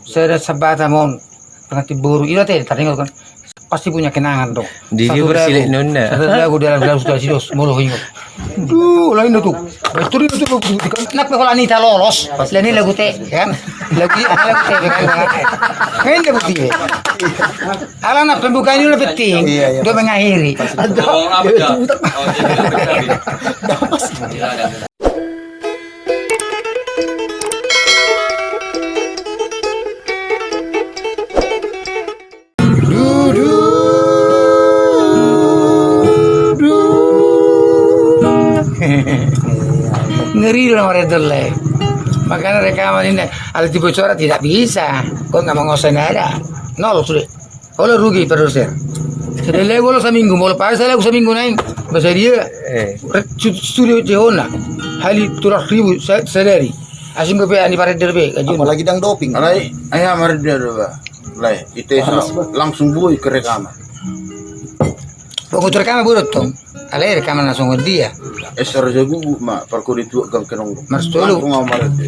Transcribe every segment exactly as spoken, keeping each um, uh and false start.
Sada Sabata ma on, pengantin boru, ida te taringot kan. Pasti punya kenangan dong. Di dia bersilik nona. Satu lagu dalam dalam sudah sidos, molo ingot. Duh, lain do tu. Baik tu dia tu. Nak pe holan ita lolos. Lain ni lagu te, kan? Lagu i, lagu te, kan? Main lagu te. Alana pembukaan i na penting. Iya, iya. Untuk mengakhiri. Aduh. Ngeri do nama redol le. Makanya rekaman ini, kalau dibocoran tidak bisa. Kau nggak mau ngosok nada. Nol sudah. Olo rugi produser. Sada lagu olo saminggu, molo pahe sada lagu saminggu naeng. Bahasa dia. Eh. Studio Jehona. Hali turas ribu sadari. Asing be ani paredder be. Apalagi dang doping. Alai, ai ama redder do ba. Lai, ite langsung boi ke rekaman. Pokok rekaman bodo tong. Alai rekaman langsung dia. Esar jagu ma parkode tu gang kenong. Mars tolu. Langsung ama redder.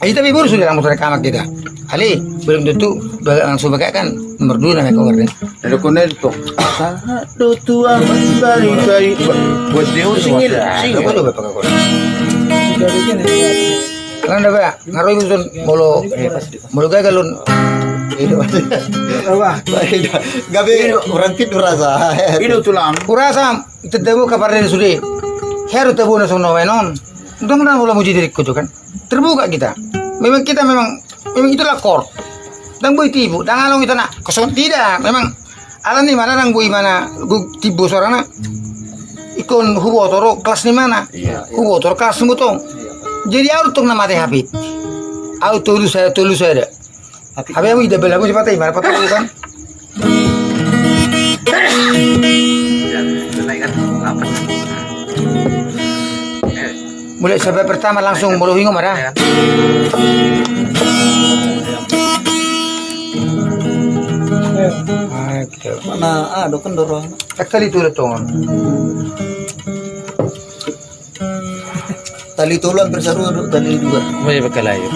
Ai tapi boru sudah langsung rekaman kita. Ale, belum tentu langsung pakai kan nomor dua nama kau kan. Ada konen to. Sahat do tuang balik balik. Buat dia singil. Singil. Apa lu bapak kau? Kan ada ba, ngaroi musun molo molo gagal lun. Gabe orang tidur rasa. Ido tulang. Kurasa tedemu kabar dari sude. Heru tebu na sono wenon. Untung na mula muji diriku tu kan. Terbuka kita. Memang kita memang memang itulah kor. Dang boi tibu, dang along ita na kosong tidak. Memang alani mana dang boi mana tibu sorana. Ikon huboto ro kelas ni mana. Huboto ro kelas ni mutong. Jadi au tong na mate hapit. Au tolu saya tolu saya. Tapi amu ida bela amu cepat ai mana patah kan. Mulai sampai pertama langsung molo hingo mara. Mana ado kan dorong. Kali tu tongon. Tali tolu hampir saru tali dua. Mulai bakal ayo.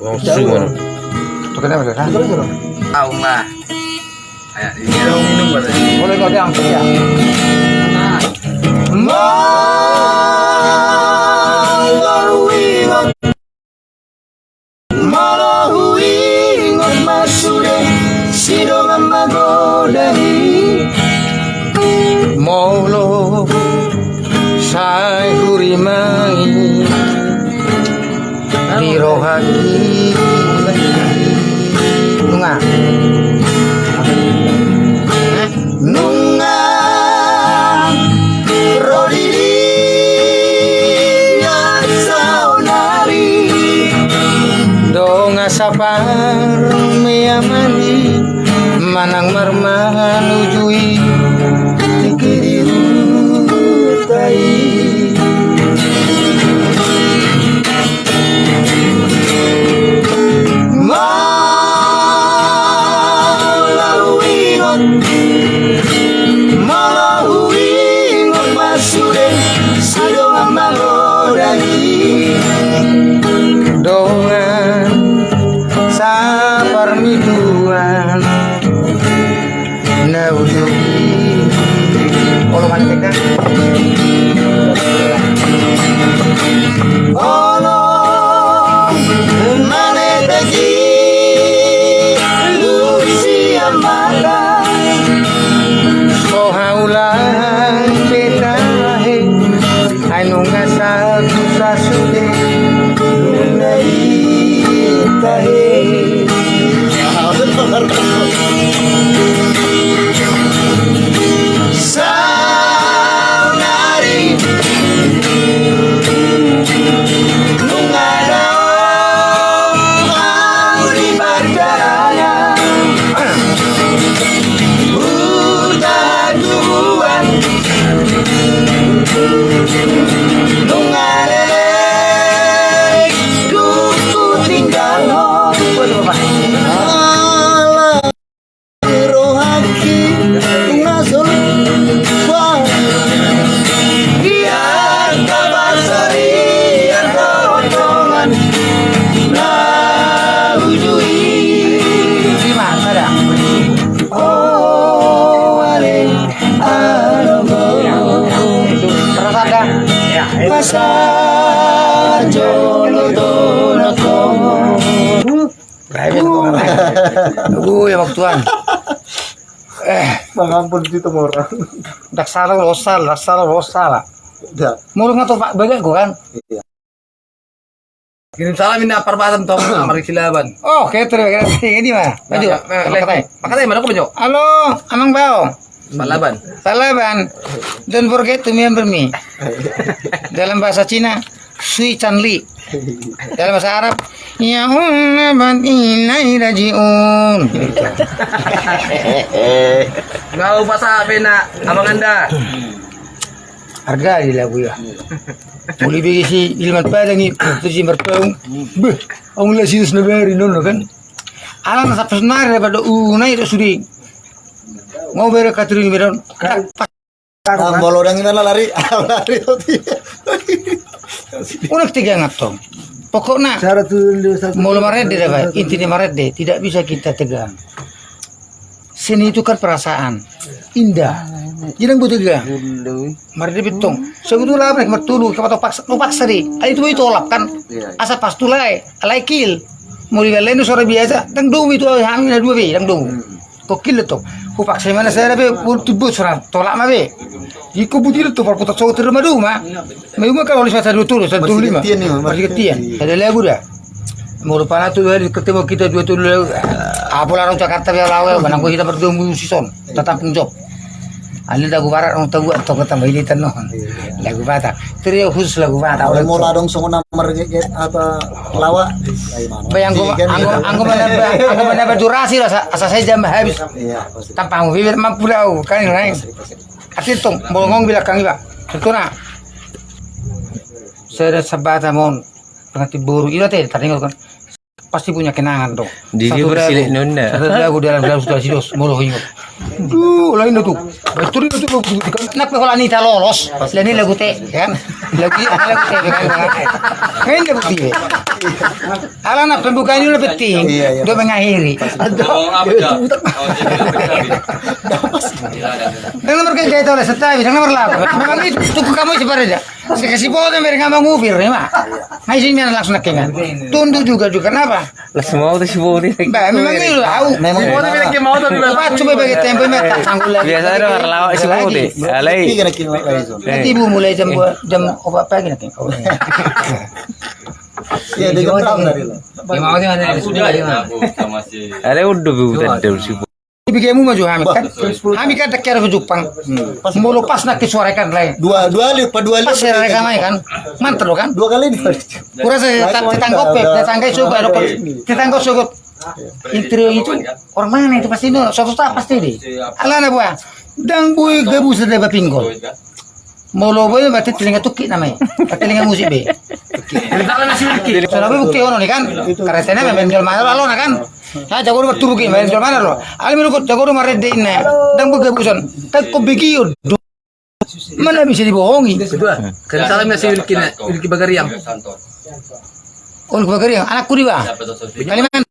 Wong sungon. Tukar nama kan? Tahu mah. Kayak ini dong minum katanya. Boleh kau yang ya. Molo huingot ma sude sidongan magodang i. Molo sai hurimai di rohaki. Nunga. Nunga ro di dia saonari. Dongan sapar meamani manang marmanujui tingki di huta i. Molo huingot, molo huingot ma sude sidongan magodang i. Dongan saparmituan. Na ujung Gue ya waktuan. Eh, mangampun di temora. Daksala losal, daksala losal. Ya. Murung atau Pak bagak gue kan? Iya. Kirim salam ini Apar Batam tong, Amar Silaban. Oh, oke, terima kasih. Ini mah. Maju. Makatai. Makatai mana aku maju? Halo, Amang Bao. Salaban. Salaban. Don't forget to remember me. Dalam bahasa Cina, Sui Chan Li. Dalam bahasa Arab, ya umma bat inai rajiun. Mau bahasa apa nak, Abang Anda? Harga di lagu ya. Muli bagi si Ilman Padang i, terus si Marpaung. Beh, ang lasi dus na beri nono kan. Alam sapes nari daripada unai do sude. Mau beri katering beron. Tambah lodang ini lari, lari. Unek tiga ngatong. Pokokna molo marende da bae, intina marende, tidak bisa kita tegang. Seni itu kan perasaan indah. Jadi nang butuh ga? Marende betong. Sebetulna apa martolu, kepala paksa, no paksa deh. Ai itu itu olap kan. Asa pas tu lae, lae kil. Muli balen suara biasa, dang domu itu hami na dua be, dang domu. Kokil do tong. Hupaksa i ma na sada be, timbul suara tolak ma be. Iko buti do tong, parputar sogot i ma doma. Memang kan oleh sada dua tolu, sada tolu lima. Masih ketian. Ada lagu da. Molo panatu dua hari ketemu kita dua tolu lagu. Apo larang Jakarta be lagu, manang kita bertemu musisi son. Tetap job. Ani lagu barat orang tahu atau kata militan no. Lagu Batak. Trio khusus lagu Batak. Molo adong songon na margeget apa lawa. Bayang gua, anggo, anggo mana, anggo mana berdurasi lah, asa saya jam habis. Tanpa mau bibir mampu lau kan lain. Arti tong, bolongong bilakang iba. Tentu na. Saya ada sabata mon pengantin boru. Ina te, tadi kan. Pasti punya kenangan dong. Di satu lagu, satu lagu dalam dalam sudah sidos molo ingot. Duh, lain tu. Baik tu itu tu. Nak pe holan ita lolos. Lain lagu te kan. Lagu lagu te kan. Main lagu te. Ala na pembukaan ini penting. Iya, iya. Dua mengakhiri. Ada. Kan nomor kayak kita oleh setabi, kan nomor lapan. Memang itu tuku kamu sebenarnya. Sika si Bote mere nga mangupir, ima. Nga isi mian langsung nangkingan. Tunduk juga, juga, kenapa? Langsung mau tu si Bote. Ba, memang itu lau. Memang si Bote bilang ke mau tu dulu. Pas coba bagi tempo, ima tak tanggul lagi. Biasa ada marlawak si Bote. Alai. Nanti bu mulai jam dua, jam opat pagi nanti. Iya, dia jam enam dari lo. Alai udah bu tadi si Bote. Dibikin mu maju hami kan. Hami kan tak kira ke Jepang. Molo pas nak ke suara kan lain. Dua, dua kali, apa dua kali? Pas saya rekam aja kan. Mantap lo kan? Dua kali di. Kurasa tetangga pe, tetangga sogot, tetangga sogot. Intro itu orang mana itu pasti no, sogot pasti di. Ala na buah. Dang boi gabu sada ba pinggol. Molo boi berarti telinga tukik namanya. Telinga musik be. Soalna be bukti ono ni kan. Karetena memang jual mahal lo na kan. Nah, jago rumah tubuh gini, main jual mana lo? Alim lu jago rumah red day na. Dang boi gabu son. Kan ko begio do. Mana bisa dibohongi? Ketua, kan salam ya si Wilki na, Wilki Bagariang. Oh, Wilki Bagariang, anakku di ba? Kalimantan.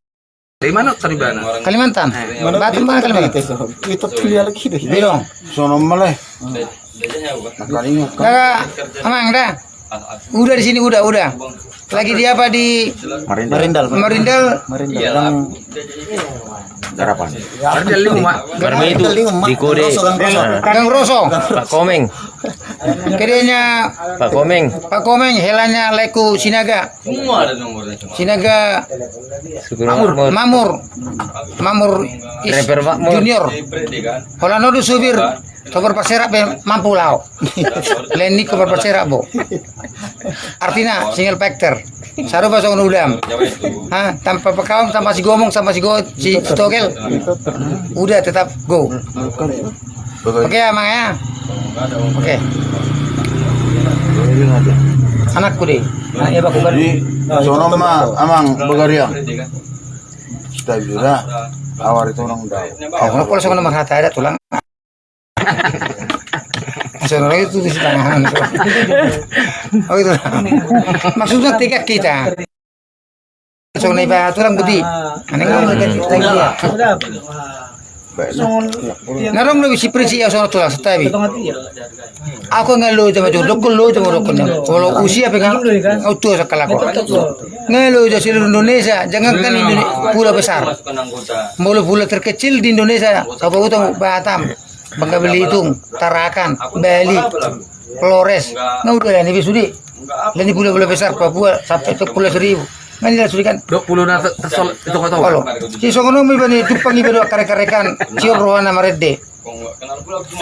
Dari mana tadi bana? Kalimantan. Batur mana Kalimantan? Itu pilihan lagi deh. Belum. Sono male. Kakak, amang dah. Udah di sini, udah, udah. Lagi di apa, di Marindal. Marindal. Marindal. Marindal. Marindal lima. Marindal lima. Marindal lima. Di Kode. Gang Roso. Pak Komeng. Kedenya Pak Komeng. Pak Komeng, helanya Leku Sinaga. Sinaga Mamur. Mamur. Mamur Junior. Holan on do supir. Topor paserak pe mampu lao. Lain ni topor paserak bo. Artina single factor. Sarupa songon ulam. Ha, tanpa pekaum, tanpa si gomong, tanpa si go, si togel. Udah tetap go. Oke ya, Mang ya. Oke. Anakku deh. Anaknya baku baru. Sono ma amang bagariang. Kita juga awar itu orang dah. Kalau pola songon marhata ada tulang. Sono lagi tu di tangan. Oh itu. Maksudnya tiga kita. Sono iba tulang putih. Aneh ngomong kan. Na adong do bisi prinsip ia songon tulang, santabi. Aku nga loja ma jo, dokkon loja ma dokkon na. Walau usia pe nga, au tua sakali aku. Nga loja seluruh Indonesia, jangankan Indonesia, pulau besar. Molo pulau terkecil di Indonesia, Toba Utara, Batam, Bangka Belitung, Tarakan, Bali, Flores. Nga udah lah ni sude. Lah ni pulau-pulau besar, Papua sampai ke Pulau Seribu. Nga ni lah sude kan. Dua puluh na tersol itu kata. Olo. Si songon on iba ni tumpang iba do kareka-rekaan. Siop rohana marende.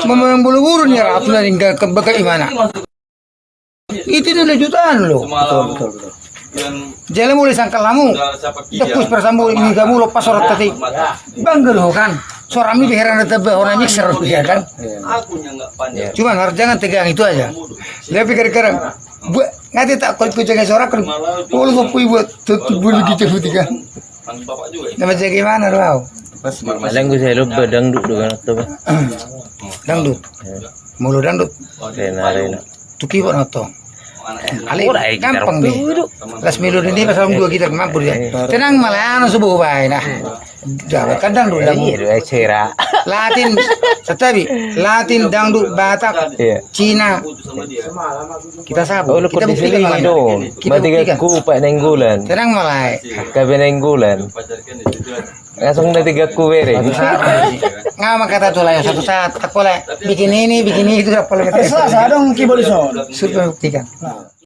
Memang bulu-bulu ni ratu na tinggal ke bagaimana. Itu dulu jutaan lo. Betul, betul, betul. Jala mulai sangkal hamu. Dapus persambu ini kamu lo pas orang tadi. Bangga lo kan. Seorang ini heran ada tebak orang mixer ya kan. Iya. Cuman harus jangan tegang itu aja. Lebih gara-gara buat ngati tak kau ikut jaga seorang kan. Kalau kau pui buat tutup bulu gitu putih kan. Nama jaga mana lo? Paling gue saya lupa dangdut dengan apa? Dangdut. Mulu dangdut. Rena, Rena. Tuki buat nonton. Ale gampang nih. Las melodi ni pasal dua kita mampu dia. Tenang malah anu subuh bae nah. Jawa kadang dulu lagu. Iya, dua sera. Latin, santabi, Latin, dangdut, Batak, Cina. Kita sabu. Oh, kita buktikan malam. Kita buktikan. Ku Pak Nainggolan. Tenang malah. Kabe Nainggolan. Langsung na tiga ku bere. Nga mangkata tu lah ya satu saat. Aku lah bikin ini, bikin itu, apa lagi? Sa, sa dong keyboard so. Suruh buktikan.